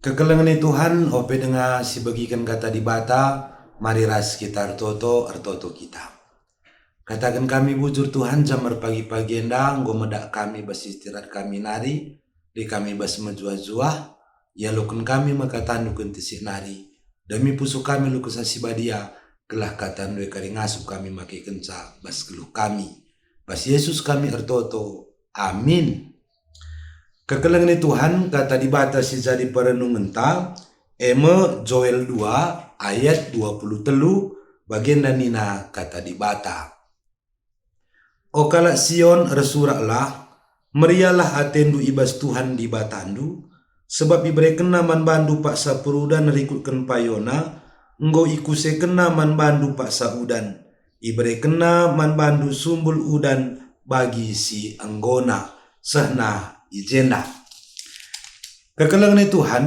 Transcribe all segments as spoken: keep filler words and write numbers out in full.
Kekelengen ni Tuhan, ope denga sibegiken kata Dibata, mari ras kita ertoto, ertoto kita. Kataken kami bujur Tuhan, jam erpagi-pagi enda enggo medak kami bas istirahat kami nari, lit kami bas mejuah-juah, ialoken kami me kataNdu kentisik nari, demi pusuh kami luh Kesah Si Badia, gelah kataNdu e kari ngasup kami makekenca bas geluh kami. Bas Yesus kami ertoto. Amin. Kekelengen ni Tuhan, kata Dibata si jadi perenungenta, e me Joel dua ayat dua puluh telu, bagenda nina kata Dibata, "O kalak Sion, ersuraklah, meriahlah atendu i bas Tuhan Dibatandu, sebab iberekenNa man bandu paksa perudan rikutken payona, enggo ikusekenNa man bandu paksa udan, iberekenNa man bandu sumbul udan bagi si enggona, sehna i jenda." Kekelengen ni Tuhan,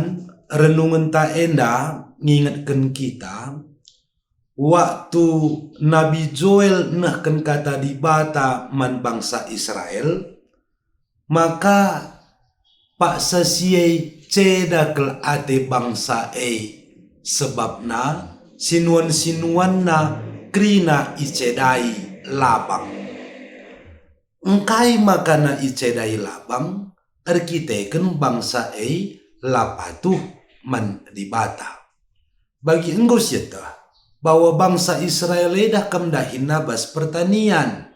renungenta enda ngingetken kita, waktu Nabi Joel nehken kata Dibata man bangsa Israel, maka paksa si e ceda kal ate bangsa e, sebabna sinuan-sinuanna kerina icedai labang. Engkai makana icedai labang? Erkiteken bangsa e la patuh man Dibata. Bagi enggo sieteh bahwa bangsa Israel e dah kam dahinna bas pertanian.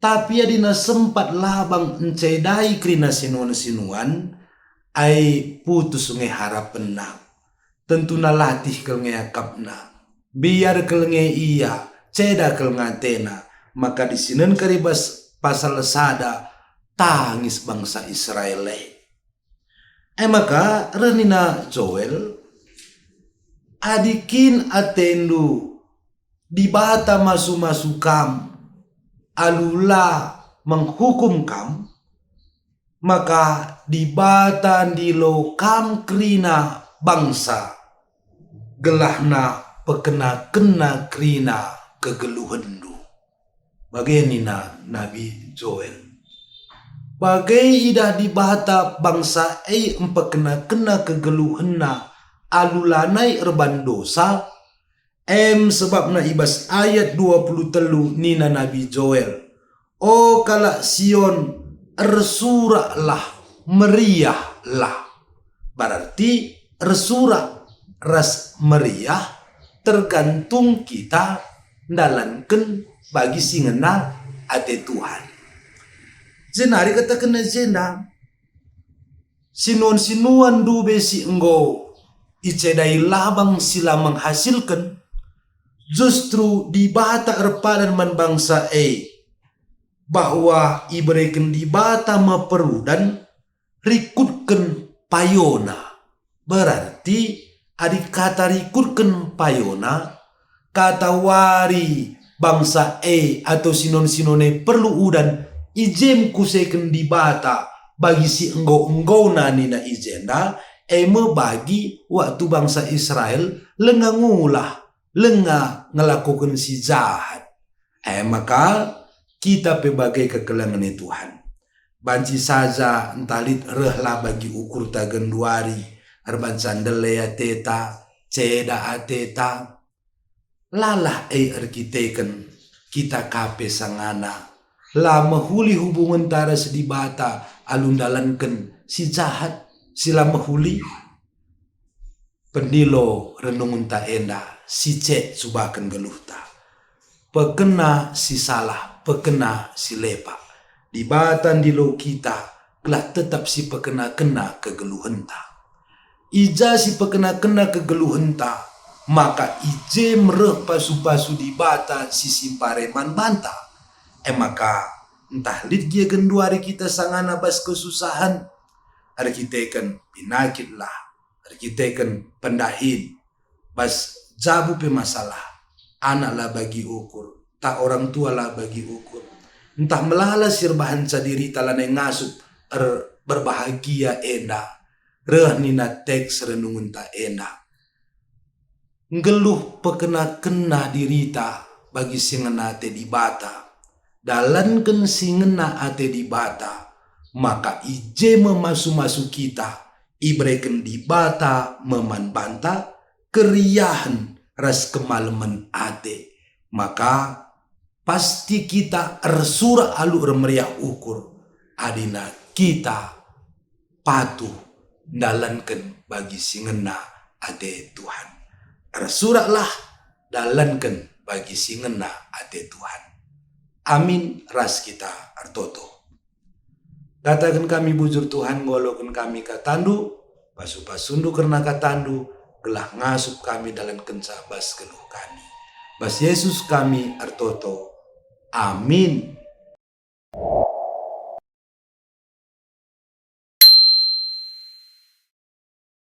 Tapi adina sempat labang ncedai kerina sinuan-sinuan, ai putus nge harapenna. Tentuna latih kal nge akapna. Biar kal nge ia, ceda kal nge atena, maka disinen kari bas pasal sada tangis bangsa Israel e. E maka reh nina Joel, "Adi kin atendu Dibata masu-masu kam, alu la menghukum kam, maka Dibata ndilo kam kerina bangsa, gelahna pekena-kena kerina kegeluhenndu." Bage nina Nabi Joel. Bage idah Dibata bangsa e mpekena-kena kegeluhenna alu lanai erban dosa, em sebabna i bas ayat dua puluh telu nina Nabi Joel, "O kalak Sion, ersuraklah, meriahlah." Berarti ersurak ras meriah tergantung kita ndalanken bagi si ngena ate Tuhan. Jenari katakenna jenda, sinuan-sinuan ndube si enggo icedai labang si la menghasilken, justru Dibata erpadan man bangsa e, bahwa ibereken Dibata me perudan rikutken payona. Berarti, adi kata rikutken payona, kata wari bangsa e atau sinon-sinon e perlu udan, i je me kuseken Dibata bagi si enggo-enggona nina i jenda, e me bagi waktu bangsa Israel langa ngulah, langa ngelakoken si jahat. E maka, kita pe bage kekelengen ni Tuhan. Banci saja ntah lit reh la bagi ukurta genduari, erbanca ndele ateta, ceda ateta. Lalah e erkiteken kita ka pe sangana la mehuli hubungenta ras Dibata alu ndalanken si jahat, si la mehuli. Pendilo renungenta enda, sicek cubaken geluhta. Pekena si salah, pekena si lepak. Dibata ndilo kita, gelah tetap sipekena-kena kegeluhenta. I ja sipekena-kena kegeluhenta, maka i je me reh pasu-pasu Dibata si simpare man banta. E maka, ntah lit gia genduari kita sangana bas kesusahen, erkiteken penakitlah, erkiteken pendahin, bas jabu pe masalah, anak la bagi ukur, ntah orang tua la bagi ukur, ntah melala si erbahanca dirita lanai ngasup er-, berbahagia enda, reh nina teks renungenta enda. Nggeluh pekena-kena dirita bagi si ngena ate Dibata, dalanken si ngena ate Dibata, maka i je me masu-masu kita, ibereken Dibata me man banta keriahen ras kemalemen ate, maka pasti kita ersurak alu ermeriah ukur, adina kita patuh ndalanken bagi si ngena ate Tuhan. Ersuraklah, dalanken bagi si ngena ate Tuhan. Amin, ras kita ertoto. Kataken kami bujur, Tuhan, ngaloken kami kataNdu, pasu-pasuNdu kerna kataNdu, gelah ngasup kami dalankenca bas geluh kami. Bas Yesus kami ertoto. Amin.